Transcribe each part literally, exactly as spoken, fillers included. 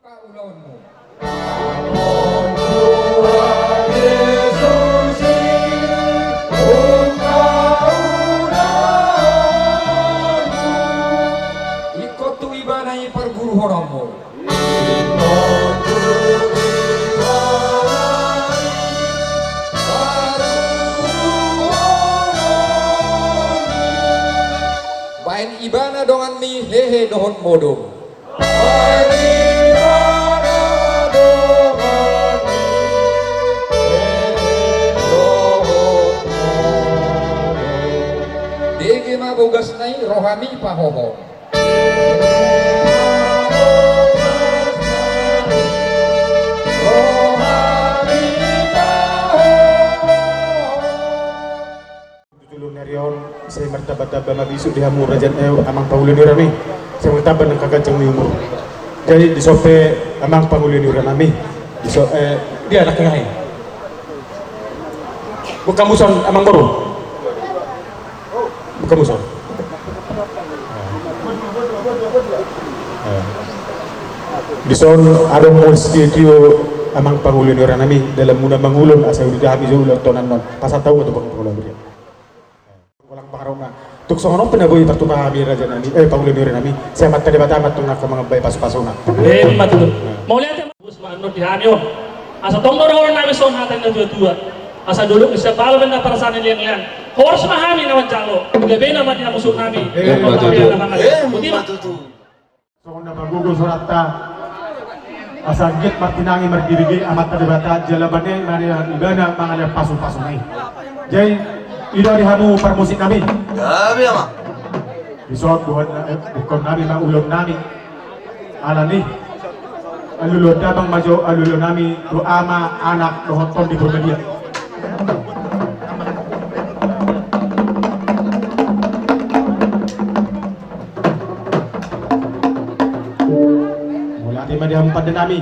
Paulaonmu. Ingkon tu ibana i parguruhononmu. Baen ibana donganmi hehe dohot modom. Dege ma bogasna i rohami pahohom. Jolo ni ari on, sai martamba-tamba ma bisuk di hamu raja, eh, amang pangula ni huria nami. Sai martamba nang haganjang ni umur. Jadi dison pe amang pangula ni huria nami. Dison, eh, dia anak ngai. Buka muson amang boru. Buka muson. Dison adong muse tio amang pangula ni huria nami, dalan muna mangulon asa uli hami jolo tonannon. Pasahat hami tu amang pangula ni huria. Ulang pangarahutna. Tung songon on pe na boi tartupa hami raja nami, eh, pangula ni huria nami. Sai Amanta Debata ma antong na mangambai pasu-pasuna. Emma tutu. Mauliate ma. Bus ma annon di hami on. Asa tong do dohonon nami songon hata ni na tua-tua. Asa dolok ni sian balo bahen na parasaan ni leang-leang. Horas ma hami na manjalo. Gabe nama di hamusuk nami. Emma tutu. Emma tutu. Songon na magogo soranta, asa anggiat martinangi margirigiri Amanta Debata jala mangalean ibana mangalean pasu-pasuna i. Jadi, i do di hamu parmusik nami. Gabe, amang. Dison buhon, eh, buhon nami ma ulaon nami. Alani alualuhon damang ma jo alualuhon nami tu ama, anak dohot Tondi Porbadia. Mauliate ma di hamu pande nami.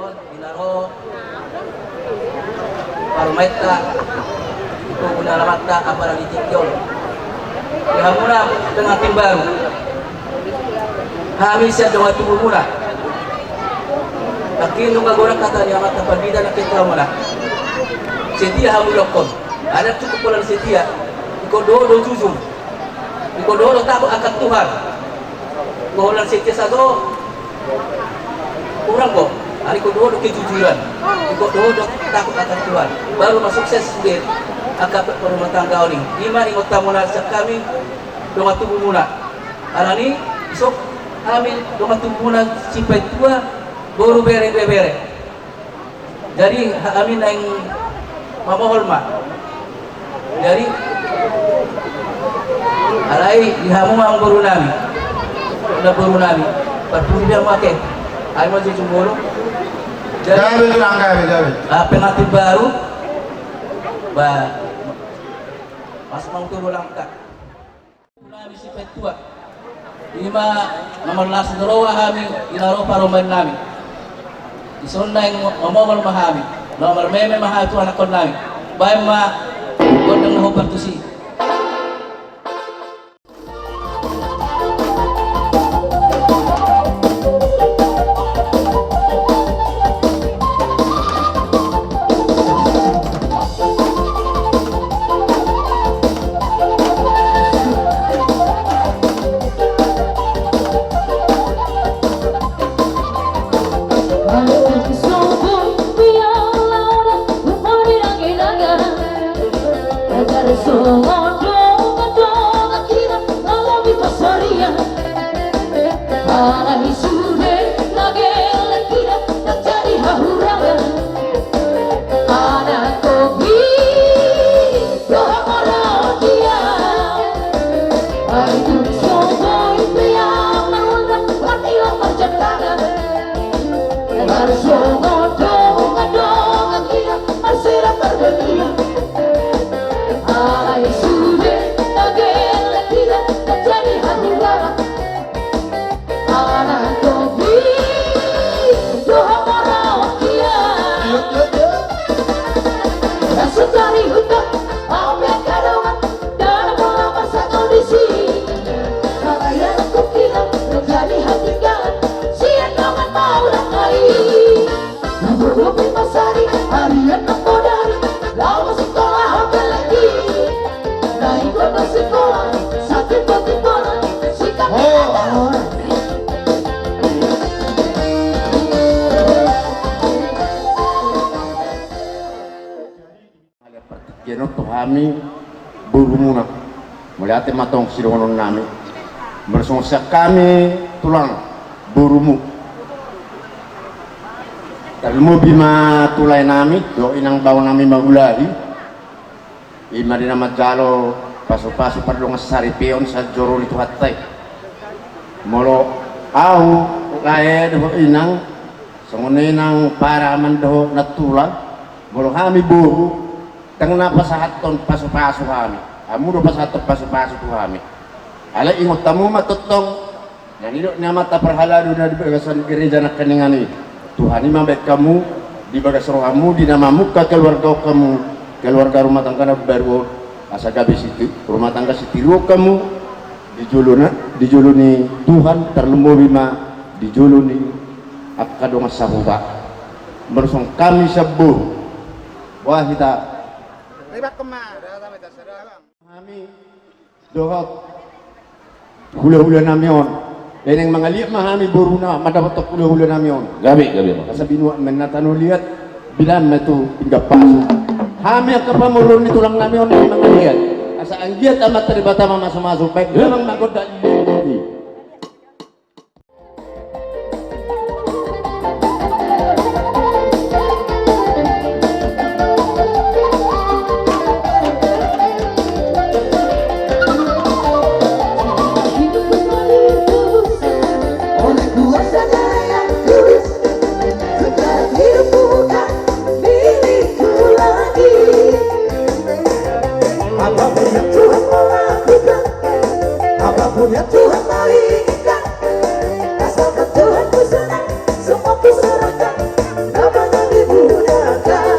Di na ro parumaenta, di pogu ni alamaenta, apala di tingki on. Di hamuna pengantin baru, hami sian dongan tubumuna. Nangkin nunga godang hata ni amanta pandita nangkin tu hamuna. Setia hamu dohonon. Adat cukup holan setia. Ingkon dohot do jujur. Ingkon dohot do tabo angkat Tuhan. Ingkon holan setia sajo. Kurang, bo. Ingkon dohot do kejujuran, ingkon dohot do takut akan Tuhan, baru ma sukses sude angka pe-, perumah tanggaon i. I ma ingot hamuna sian hami dongan tubu muna. Alani i, isop hami dongan tubu muna Sipaintua, boru, bere, ibebere. Jadi, ha-, hami naeng mamohol ma. Jadi, alai di hamu ma boru nami. Na boru nami. Parpudi dia make. Ai ma jujung boru. Jadi, gabe, Tulang, gabe, gabe. Ah, pengantin baru. Ba, Mas mau turun langkah. Nami Sipaintua. I ma na marlas ni roha hami, i na ro parumaen nami. Dison naeng mamohol ma hami, na marmeme ma hami tu anakkon nami. Baen ma gondang na hombar tusi. Alai sude na gelleng hira, na jadi hahurangan. Anak kopi, dohot maradia. Ai tung songon i pe au na undang, mati lam marjatangan. Tarsongon dongan-dongan hira, marsirat marbelia. Alai sude na gelleng hira, na jadi hahurangan. Anak kopi, dohot maradia. Sutari huta, au pe angka dongan, dana bola masa kondisi. Karaya kukiran, terjadi hatinggalan, sian dongan maulak ai. Nabobo pe masari, arian nambodari, laho sikola hambeleki. Na ingkon na sikola, satimbol-timbolan, sikap. Oh. Mauliate partingkian on tu hami borumuna. Mauliate ma tong sidohonon nami. Molo songon sian hami tulang borumu. Tarlumobi ma tu lae nami dohot inang bao nami Mangulahi. I ma di na manjalo pasu-pasu pardongan saripeon sian joro ni Tuhanta i. Molo ahu lae dohot inang, songon inang paraman dohot nantulang, molo hami boru, ndang na pasahathon pasu-pasu hami. Hamu do pasahathon pasu-pasu tu hami. Alai ingot hamu ma tongtong na nidok ni amanta parhalado na di bagasan gereja nangkiningan i. Tuhan i mambahen hamu di bagas rohamu, di na mamungka keluarga on hamu, keluarga rumah tangga na baru on, asa gabe siti-, rumah tangga sitiruon hamu di jolo na, di jolo ni Tuhan, tarlumobi ma di jolo ni angka dongan sahuta. Molo songon hami sian boru, boha hita? Hami dohot hula-hula nami on. Naeng mangaliat ma hami boruna mandapothon hula-hula nami on. Gabe, gabe ma. Asa binuat ma na tano liat, bilan ma tu pinggan pasu. Hami angka pamoruon ni tulang nami on naeng mangaliat. Asa anggiat Amanta Debata mamasu-masu, baen damang ma gondang i. Apapun yang Tuhan mau lakukan, apapun yang Tuhan mau inginkan, asalkan Tuhan ku senang, semua ku serahkan, apa yang dimudahkan.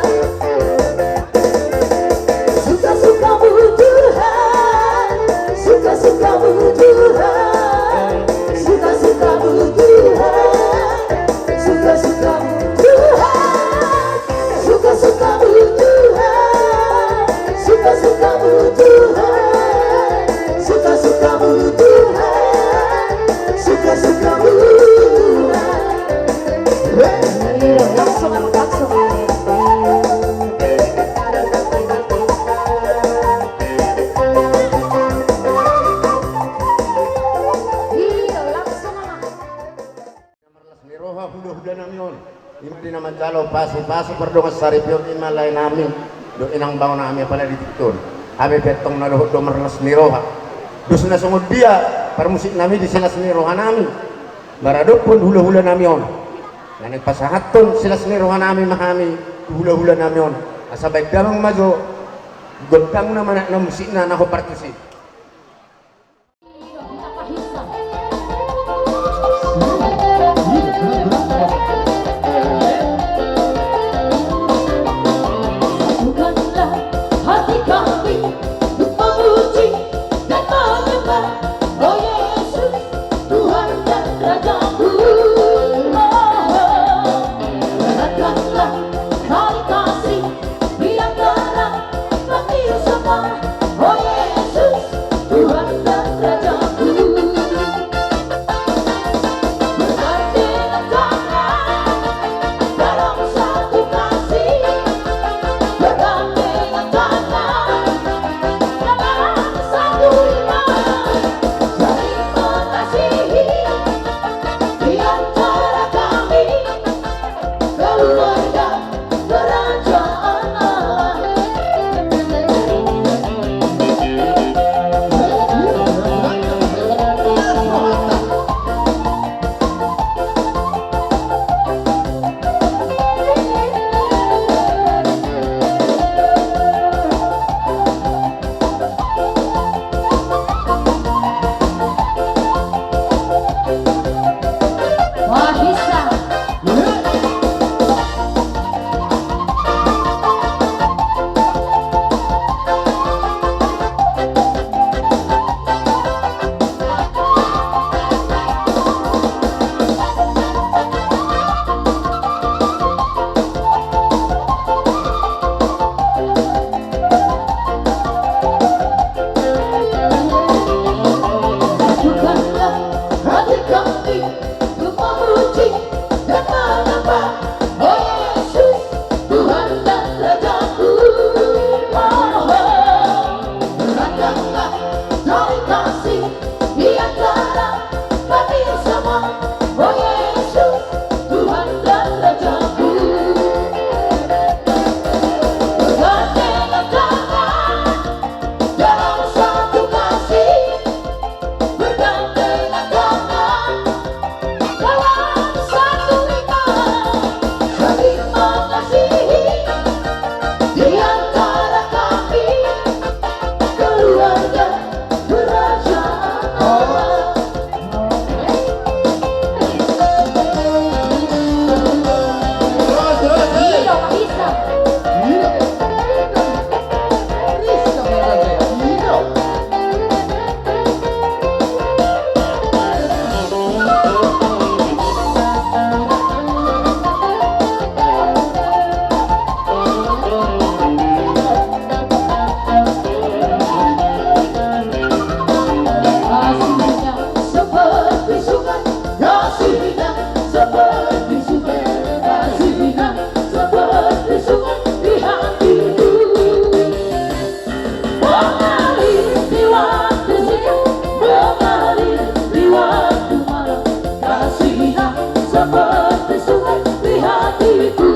Suka-sukamu Tuhan, suka-sukamu Tuhan, suka-sukamu Tuhan, suka-sukamu Tuhan. Suka-sukamu Tuhan, suka-sukamu Tuhan, suka-sukamu Tuhan, suka-sukamu Tuhan. Langsung, langsung. Iya, langsung. Marlas ni roha hulahula nami on, i ma di na manjalo pasupasuon pardongan saripeon, i ma lae nami dohot inang bao nami, apala di tingki on. Hape pe antong na dohot do marlas ni roha. Dos na songon dia parmusik nami di silas ni roha nami maradophon hulahula nami on. Na naeng pasahathon silas ni roha nami ma hami tu hulahula nami on, asa baen damang ma jo gondangna manang na musikna na hombar tusi. Satukanlah hati kami untuk memuji dan menyembah, oh Yesus, Tuhan dan Rajaku. Oh, oh. Letakkanlah tali kasih di antara kami semua, oh Yesus, Tuhan dan Rajaku. Bergandengan tangan dalam satu kasih, bergandengan tangan dalam satu iman, saling mengasihi di antara kami. Keluarga kerajaan Allah. Satukanlah hati kami untuk memuji dan menyembah, oh Yesus, Tuhan dan Rajaku. Oh, oh. Letakkanlah tali kasih di antara kami semua, oh Yesus, Tuhan dan Rajaku. Bergandengan tangan dalam satu kasih, bergandengan tangan dalam satu iman, saling mengasihi di antara kami, keluarga kerajaan Allah. Kasihnya seperti sungai, kasihnya seperti sungai, kasihnya seperti sungai di hatiku. Mengalir di waktu siang, mengalir di waktu malam, kasihnya seperti sungai di hatiku.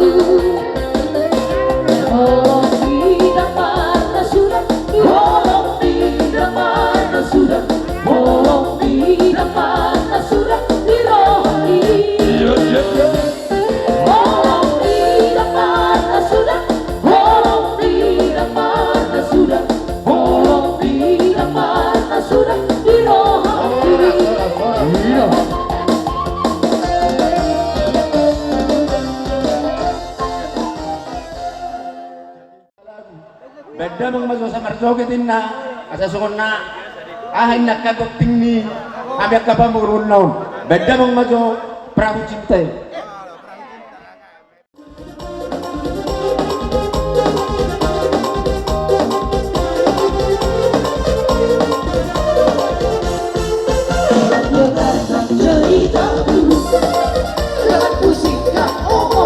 Holong tidak pernah surut, holong tidak pernah surut, holong tidak pernah surut di roha i. Holong tidak pernah surut, holong tidak pernah surut, holong tidak pernah surut di roha i. Baen damang ma jo asa marjoget inna, asa songon na aha inna angka gonting ni hami angka pamoruonna on. Baen damang ma jo Perahu Cinta i. Cerita dulu, dengan musik dan omongan.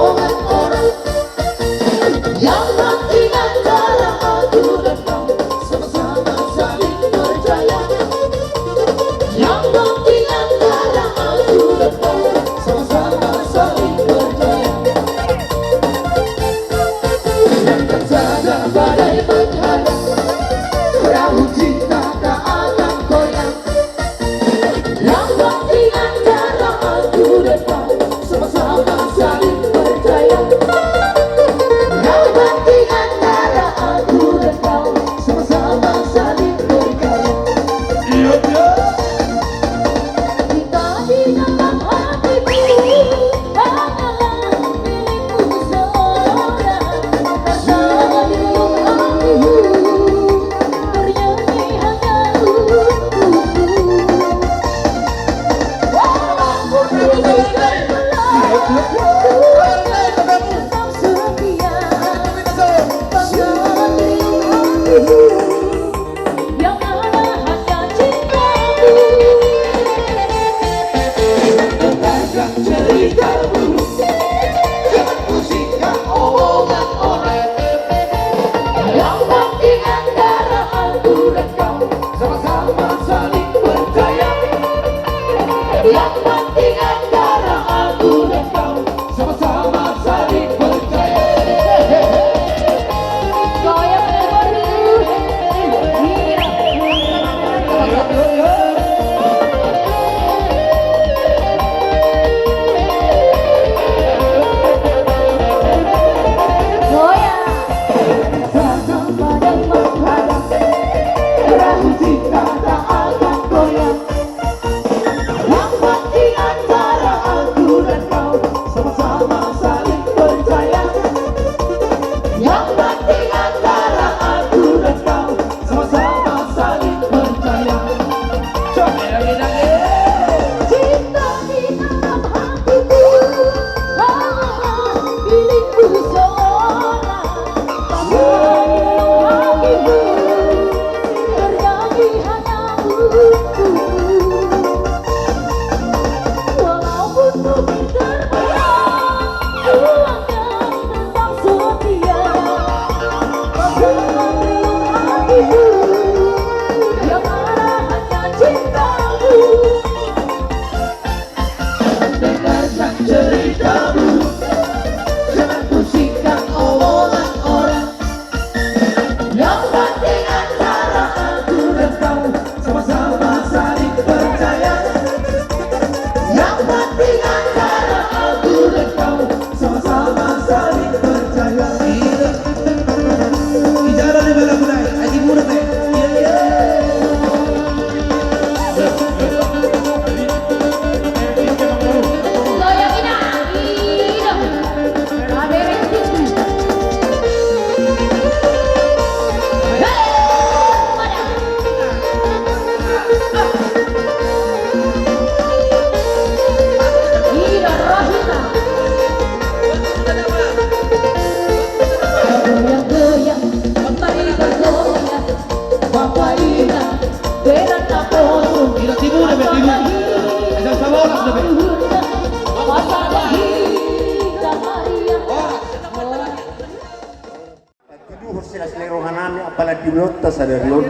Inonta sadari on.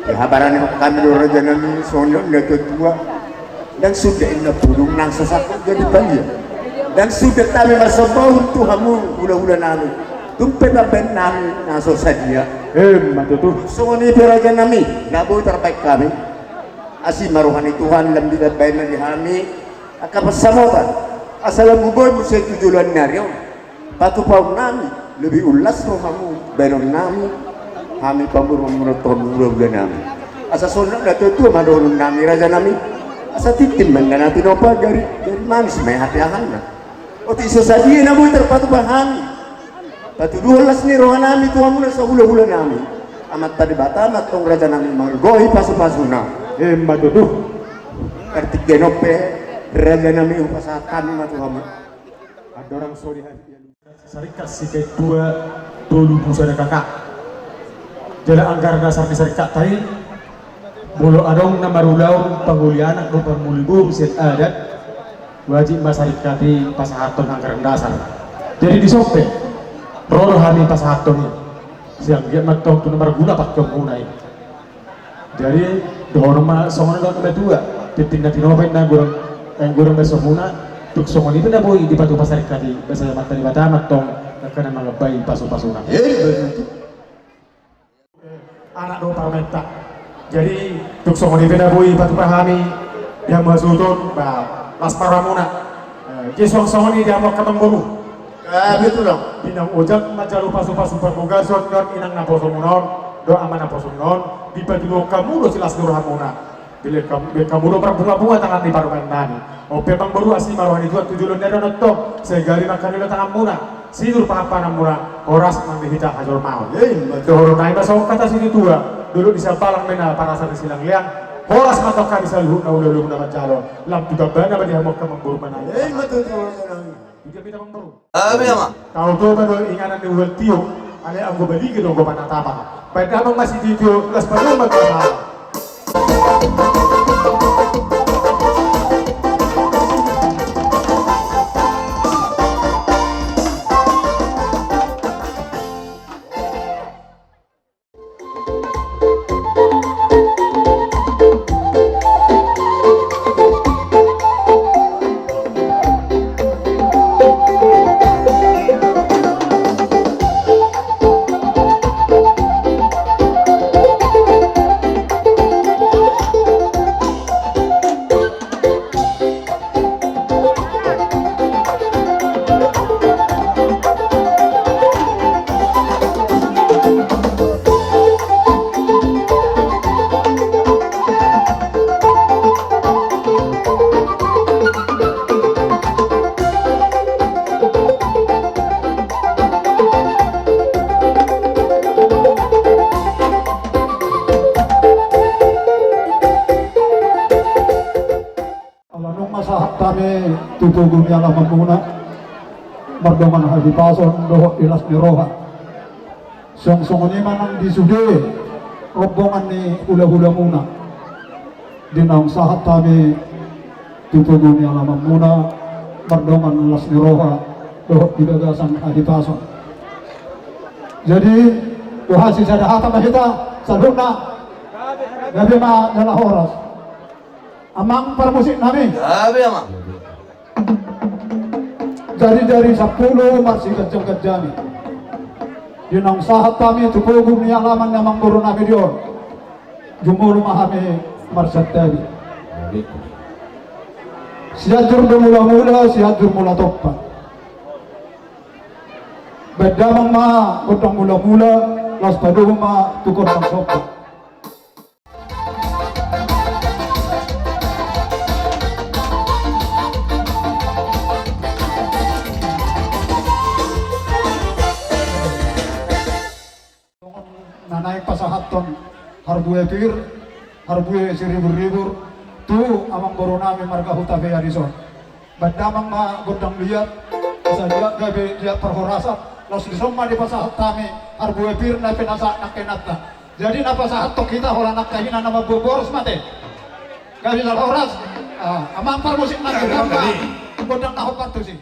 Dihabarani hami do raja nami songon na tuatua. Ndang suda inna pudung nang so sangkut jadi palia. Ndang suda hami marsomba tu hamu hulahula nami. Tung pe bahen nami na so sadia. Emma tutu. Songon i pe raja nami na boi tarbahen hami. Asi ma roha ni Tuhan lam dibahen na di hami angka pansamotan. Asa lam boi muse tu joloan ni ari on. Patupaon nami, lobi las rohamu, bahenon nami, hami pamboru mamunat on hulahula nami. Asa songon na tuatua ma dohonon nami raja nami. Asa tintin ma inna na tinopa gari, gari manis ma i hape ahanna. Otik so sadia na boi tarpatupa hami. Patuduhon las ni roha nami tu hamu na so hulahula nami. Amanta Debata ma tong raja nami margohi pasupasuna. Emma tutu. Artik genop pe raja nami hupasahat hami ma tu hamu. Andorang so di hami. Sarikat sipaidua tolu pusada kaka. Jala anggaran dasar ni sarikat tadi, molo adong na marulaon pangoli anak dohot pangoli boru sian adat, wajib ma sarikat i pasahathon anggaran dasar. Jadi dison pe ro do hami pasahathon i. Sai anggiat ma tong tu na marguna pangkeonmuna i. Jadi dohonon ma songon on do na matua. Tintin na tinopa inna godang, eh, godang baen songon muna. Tung songon i pe na boi dipatupa sarikat i, asa Amanta Debata ma tong angka na mangalap i pasupasuna. Eh, betul. Anak dohot parumaenta. Jadi tung songon i pe na boi dipatupa hami. Di hamu hasuhuton, ba, las ma rohamuna. Eh, jadi songon i di hamu angka amangboru. Ah, betul dong. Di naung ojak manjalo pasupasu parbogason on, inang naposomuna on dohot ama naposomuna on, dipatuduhon hamu do silas ni rohamuna. Dibahen hamu do marbungabunga tangan ni parumaen nami. On pe amangboru, asi ma roha ni Tuhan tu joloan ni ari on tong. Sai gabe mangkaningot tanganmuna, sinur pangampunanmuna, horas ma di hita hajolmaon. Dohonon nami ma songon hata situatua: Dolok ni siampalang ma inna parasar ni silangleang. Horas ma tong hami saluhutna hulahula na manjalo. Lam tu gambana ma di hamu angka amangboru manang. Gabe, amang. Tau Toba do inganan ni ulaon tio, alai anggo Balige do gopan atapa. Bahen damang ma sitio-tio, las paduahon ma tu atapa. Ala nunga sahat hami tu togu ni alamanmuna, mardongan hahipason dohot las ni roha. Songon i ma nang di sude rombongan ni hulahulamuna. Di naung sahat hami tu togu ni alamanmuna, mardongan las ni roha dohot di bagasan hahipason. Jadi, boha, sisada hata ma hita saluhutna. Gabe ma jala horas. Amang parmusik nami. Gabe, amang. Jari-jari sampulu marsiganjang-ganjangi. Di naung sahat hami tu togu ni alaman ni amangboru nami di on, jumolo ma hami marsantabi. Sianjur do mula-mula, Sianjur mula tompa. Bahen damang ma gondang mula-mula, laos padomu ma tu gondang somba. Na naeng pasahathon harbue pir, harbue siribur-ribur tu amangboru nami marga Hutapea dison. Bahen damang ma gondang liat, asa liat gabe liat parhorasan, laos dison ma dipasahat hami harbue pir na pinasahat nangkinanta. Jadi na pasahathon hita holan nangkin na mamboan boras ma te. Gabe jala horas. Ah, amang parmusik nami, gondang na hombar tusi.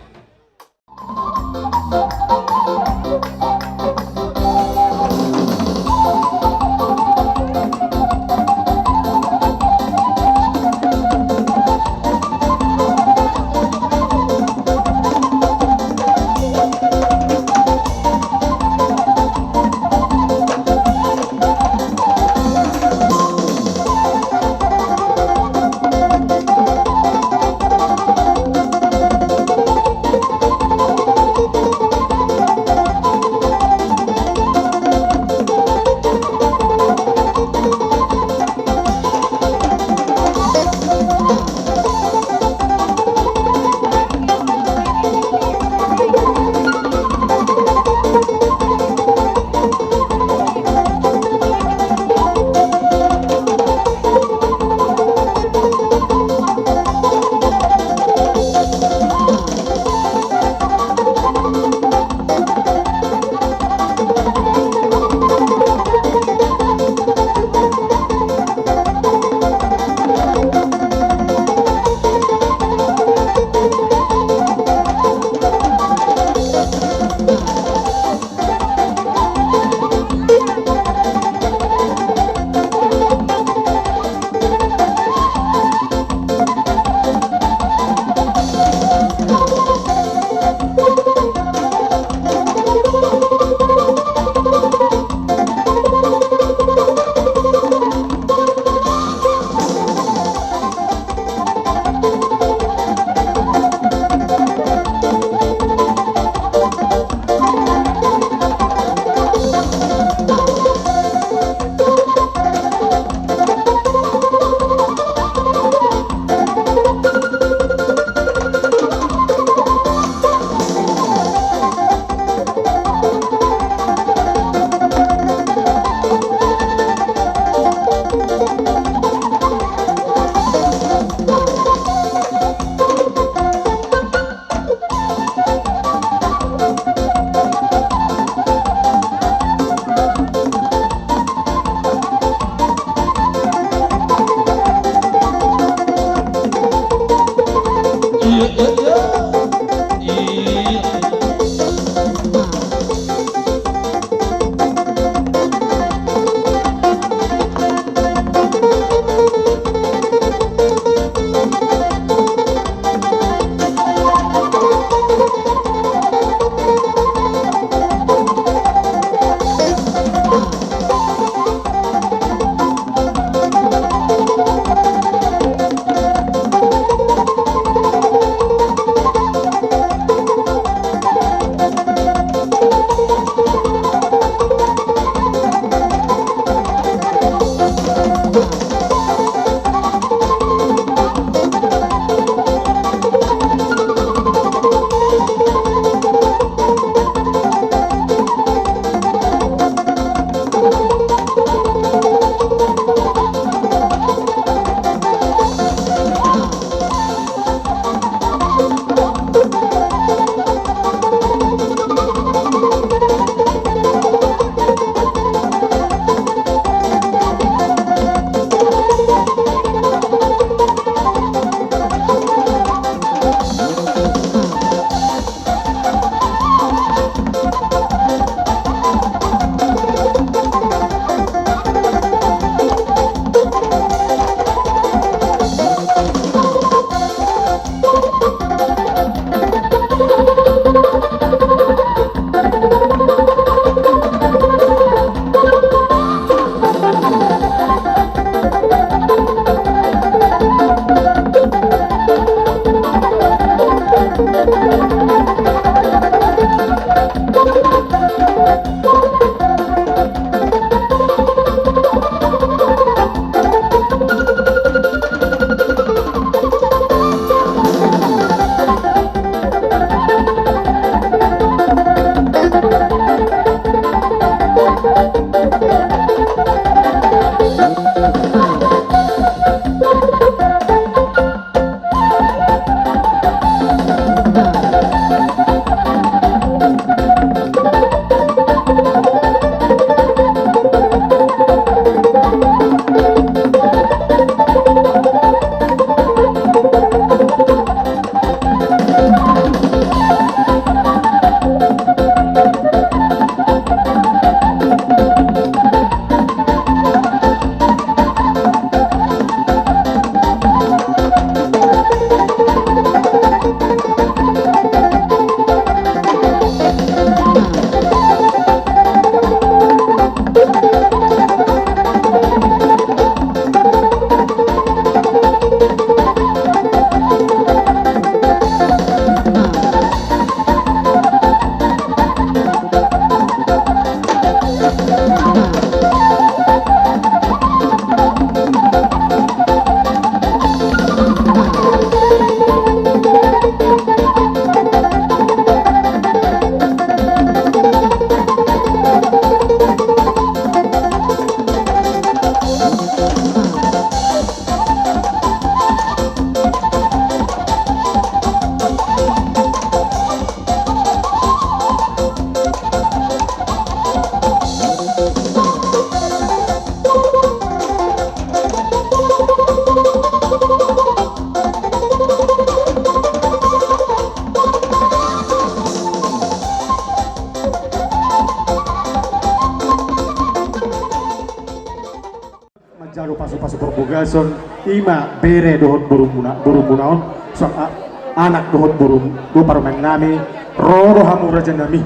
Manjalo pasupasu parbagason, i ma bere dohot borumuna, borumuna on, suang a-, anak dohot boru, dua parumaen nami, ro do hamu raja nami.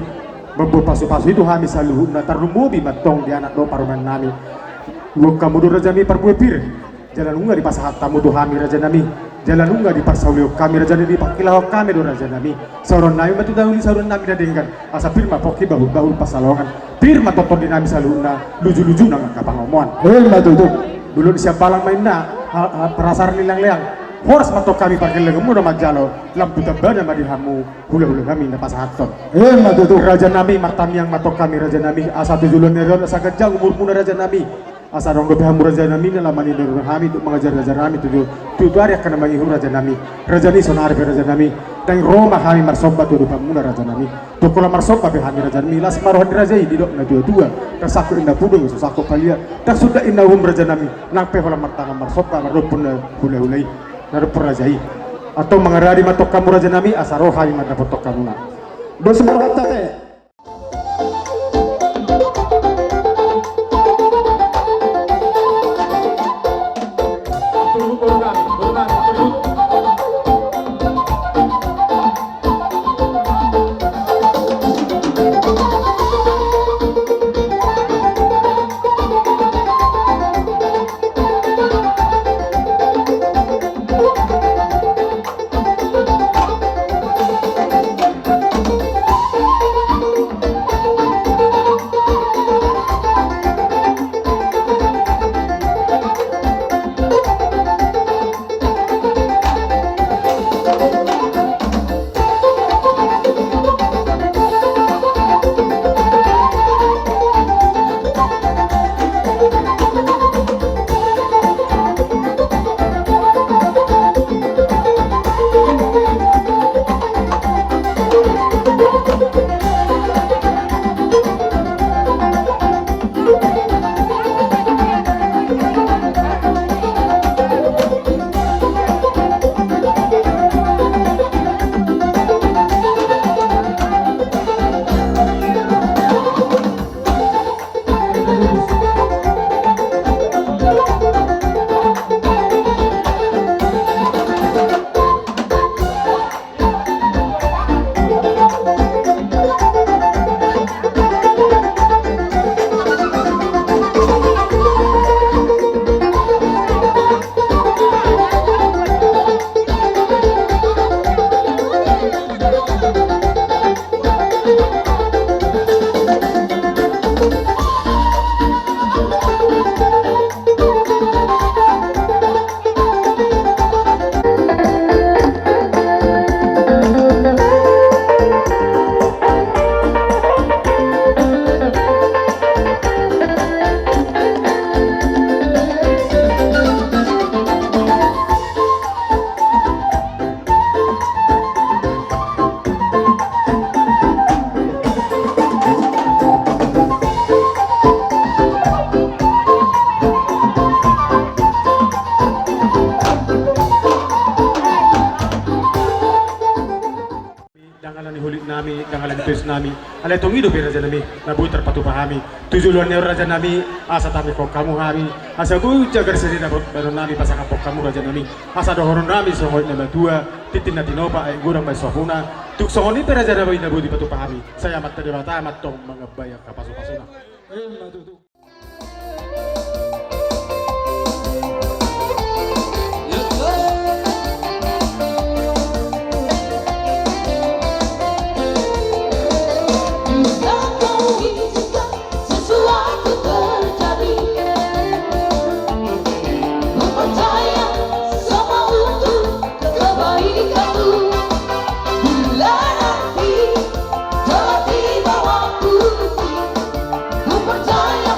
Mamboan pasupasu i tu hami saluhutna, tarlumobi ma antong di anak dohot parumaen nami. Huboan hamu do raja nami parbue pir, jala nunga dipasahat hamu tu hami raja nami. Jala nunga diparsaulion hami raja nami, dipangkilahon hami do raja nami. Sahuran nami ma tu na uli, sahuran nami na denggan. Asa pir ma pongki, bahul-bahul pansalongan. Pir ma tongtong di nami saluhutna, luju-luju nang angka pangomoan. Emma tutu. Dolok ni siambalang ma inna, ha-, ha-, parasar ni leang-leang. Horas ma antong hami pargellengonmuna manjalo, lampu tambana ma di hamu hulahula nami na pasahathon. Emma tutu. Raja nami, martangiang ma antong hami raja nami, asa tu joloan ni ari on asa ganjang umurmuna raja nami. Asa adong dope hamu raja nami na laho maninorinori hami, dok mangajari raja nami tu, tu, tu ari angka na mangihut raja nami. Raja nami, saonari pe raja nami, naeng ro ma hami marsomba tu adopanmuna raja nami. Tong holan marsomba pe hami raja nami, las ma roha ni raja i, didok na tua-tua, ndang sangkot inna pudun, so sangkot palia, ndang sundat inna uhum raja nami. Nang pe holan martangan marsomba, mardophon na hulahula i, na dophon raja i. Antong mangaradi ma antong hamu raja nami, asa ro hami mandapothon hamuna. Dos ma rohanta te. nami, ndang alani tois nami. Alai tong i dope raja nami na boi tarpatupa hami tu joloan ni on raja nami, asa tapikhon hamu hami, asa boi jagar seri na baenon nami pasangaphon hamu raja nami, asa dohonon nami songon hata ni natuatua, tintin na tinopa aek godang baen suapona. Tung songon i pe raja nami na boi dipatupa hami, sai Amanta Debata ma antong mangambahai angka pasupasuna. Emma tutu. Sesuatu terjadi. Ku percaya semua untuk kebaikanku. Bila nanti telah tiba waktuku, ku percaya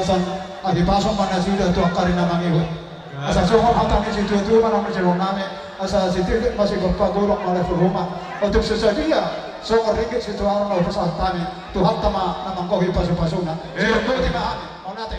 Ahi pasu ma nasida tu angka ari na mangihut. Asa songon hata ni situatua manang ni silehon nami, asa sititik ma sigompa, godang ma lehon ruma. Otik so sadia songon ringgit situan na hupasahat hami, Tuhanta ma na manggohi pasupasuna. Sihol boti ma hami. Mauliate.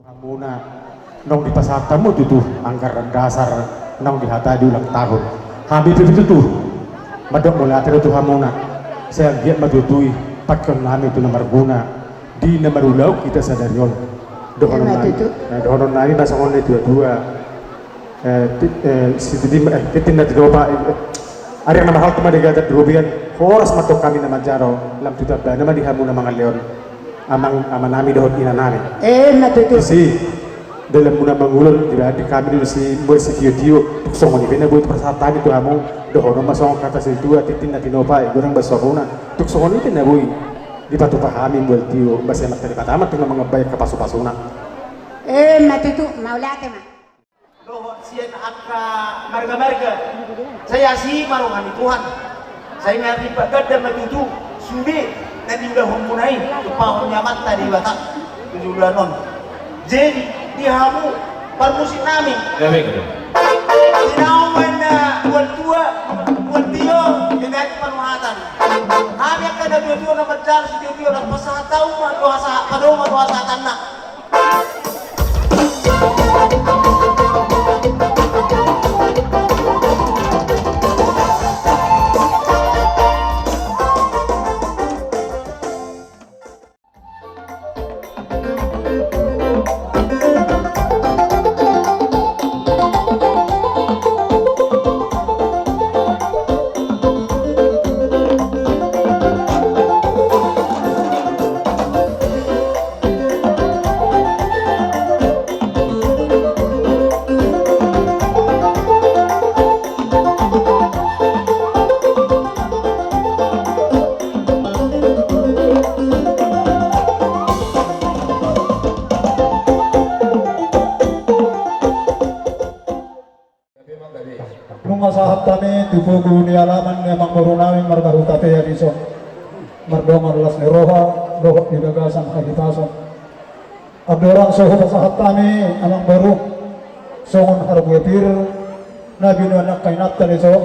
Hamuna, naung dipasahat hamu tutu anggaran dasar naung dihatai di ulang tahun. Hami pe tutu mandok mauliate do tu hamuna. Sai anggiat ma tutu i pangkeon nami tu na marguna di na marulaon hita sadari on. Dohonon nami, eh, dohonon nami ma songon na tuatua. Eh, ti-, eh, sititi, eh, tintin na tinopa, eh, eh, arian na marhalto ma di gajar di robean, horas ma tong hami na manjalo, lam tu tambana ma di hamu na mangalehon, amang, amanami dohot inanami. Eh, na tutu. Disi, dalan muna mangulon, di hami disi, mulak sitiotio, tung songon i pe na boi dipasahat hami tu hamu, dohonon ma songon hata situa, tintin na tinopa, eh, godang basoruna, tung songon i pe na boi dipatupa hami mulak tio, basa i ma tadi patama, tung na mangambai angka pasupasuna. Eh, na tutu, mauliate ma. Dohot sian angka margamarga. Sai asi ma roha ni Tuhan. Sai na rimpak ganda ma tutu sude na niulahonmuna i, tumpahon ni Amanta Debata tu joloan on. Jadi, di hamu parmusik nami. Gabe, gabe. Di naung baen na buat dua, buat tio, di naik panuhatan. Hami angka na dua-dua na manjalo si dua-dua na pasahat tahu ma doa sa, padoma doa sahatanna. Nunga sahat hami tu pogu ni alaman ni amangboru nami marga Hutapea dison, mardongan las ni roha dohot di bagasan hahipason. Andorang so hupasahat hami amangboru songon harbue pir na binoan ni angka inanta dison,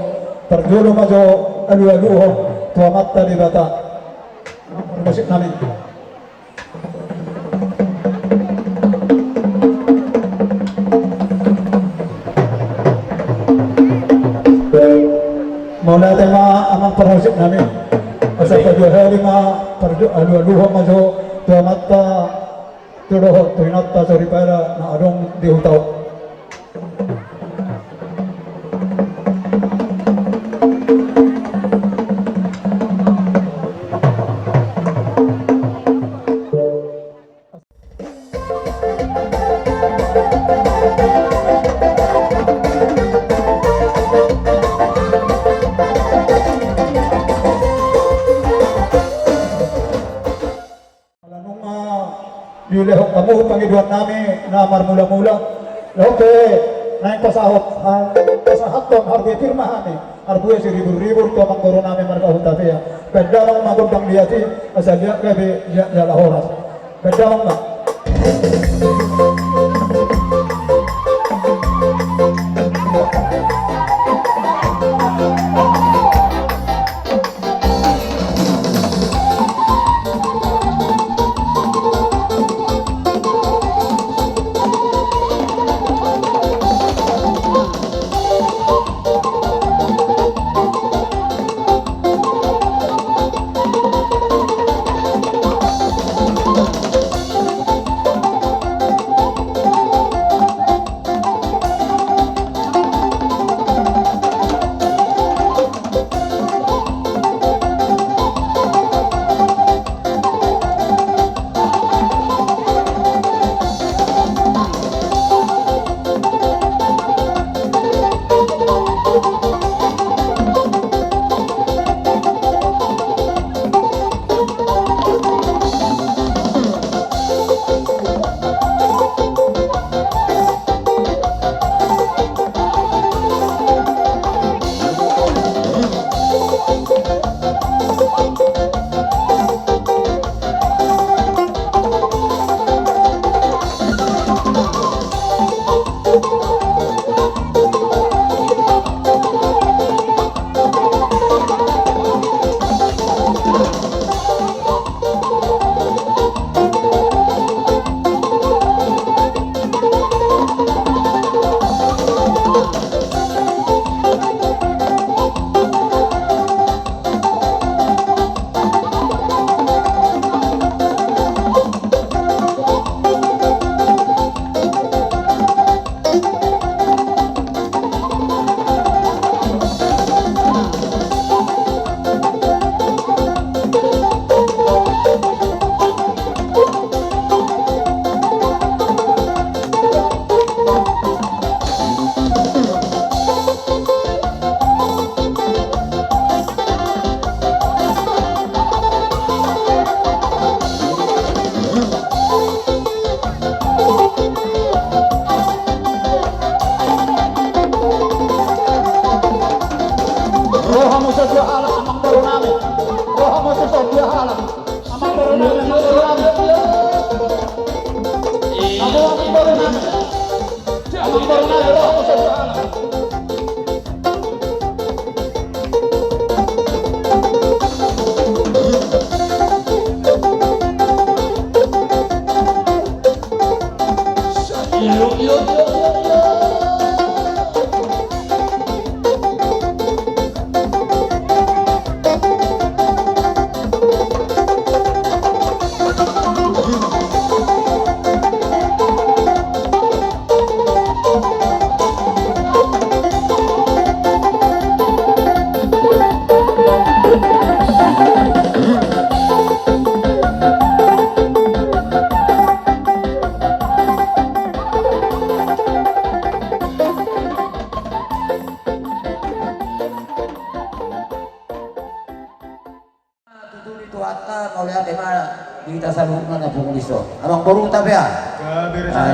parjolo ma jo alualuhon tu Amanta Debata. Musik nami. Mauliate ma amang parmusik nami. Asa padua hali ma parjolo alualuhon ma jo tu Amanta, tu dohot tu Inanta soripada na adong di huta on. Ala nunga dilehon hamu pangidoan nami na marmula-mula, laho pe naeng pasahat, ha, pasahathon harbue pir ma hami, harbue siribur-ribur tu amangboru nami marga Hutapea. Baen damang ma gondang liat i, asa liat gabe, liat jala horas. Baen damang ma. Tutu di Tuhanta, mauliate ma di hita saluhutna na pungu dison. Amangborunta pe, ah.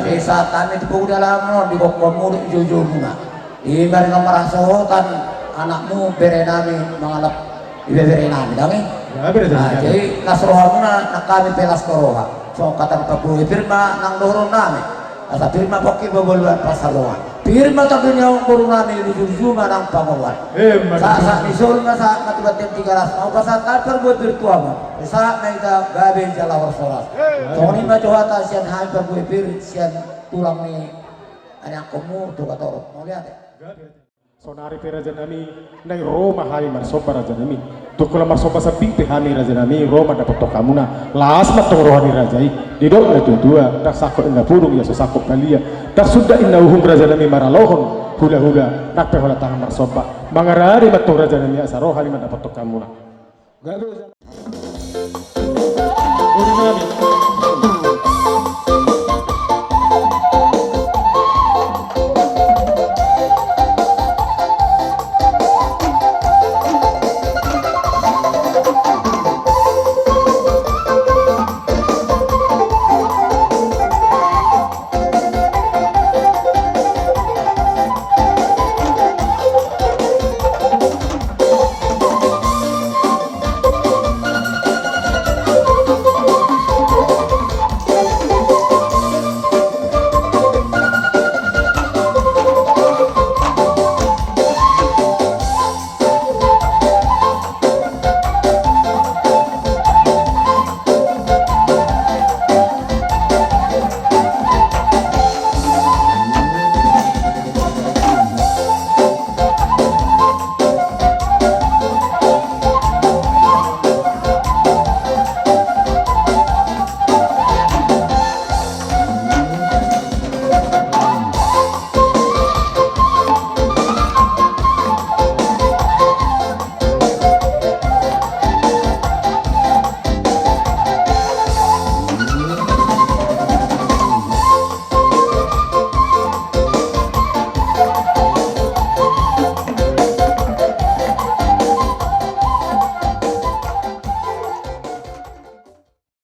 Jadi sahat hami tu pungu dalan on, di gokhonmuna, di joujoumuna. Di maringan marhasohotan anakmu, berenami, mangalap ibeberenami, dang i? Jadi las rohamuna, nang hami pe las ni roha. Songon hata ni parbue pir ma nang dohononnami. Asa pir ma pongki, paboa luat pansalongan. Pir ma tondi ni amangborunami, luju-luju ma nang pamoruon. Sahat-sahat ni solu ma sahat ma tu bontean Tigaras. Mau pasahat parbue pir tu hamu. Sahat ma hita gabe jala horas-horas. Songon i ma jo hata sian hami parbue pir, sian tulang ni aniangkonmu Togatorop. Mauliate. Saonari pe rajanami, naeng ro ma hami marsomba rajanami. Tung holan marsomba sambing pe hami rajanami, ro mandapothon hamuna. Las ma tong roha ni raja i. Didok na tua-tua, ndang sangkot inna pudung ia so sangkot balia. Ndang sundat inna uhum rajanami maralohon hula-hula. Nang pe holan tangan marsomba. Mangarade ma tong rajanami asa ro hami mandapothon hamuna. Gabe. Boru nami.